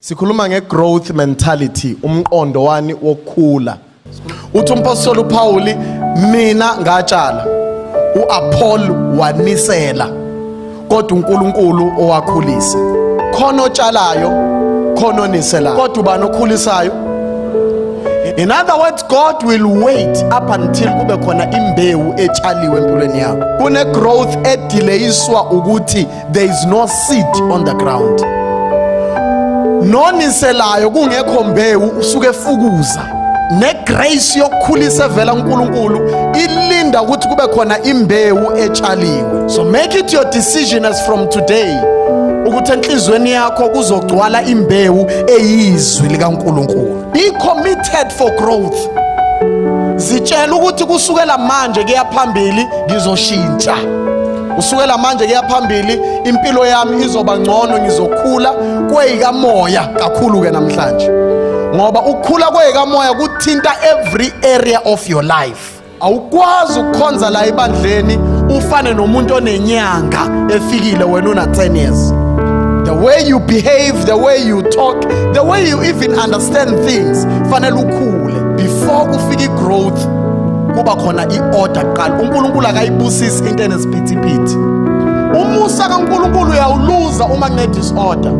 Sikhuluma nge-growth mentality, umqondo wani wokukhula. Uthi umpostoli uPauli, mina ngatshala, uApollo wanisela, kodwa uNkulunkulu owakhulisa. Khona otshalayo, khona oniselayo, kodwa ubani okhulisayo? In other words, God will wait up until kube khona imbewu etshaliwe empilweni yakho. Kune growth edelayiswa ukuthi there is no seed on the ground. Noniselayo kungekho mbewu usuke efukuza. Negrace yokukhulisa evela kuNkulunkulu ilinda ukuthi kube khona imbewu etshaliwe. So make it your decision as from today ukuthi enhlizweni yakho kuzogcwala imbewu eyizwi likaNkulunkulu. Be committed for growth. Zitshela ukuthi kusukela manje kuya phambili ngizoshintsha. Kusukela manje kuya phambili impilo yami izoba ngcono, ngizokhula kweyikamoya kakhulu ke namhlanje. Ngoba ukukhula kweyikamoya kuthinta every area of your life. Awukwazi ukukhonza la ebandleni ufane nomuntu onenyanga efikile wena una 10 years. The way you behave, the way you talk, the way you even understand things, fanele ukhule. Before kufika i-growth kuba khona i-order kuqala. uNkulunkulu akayibusisi into enesiphithiphithi. Umusa kaNkulunkulu uyawuluza uma kune-disorder.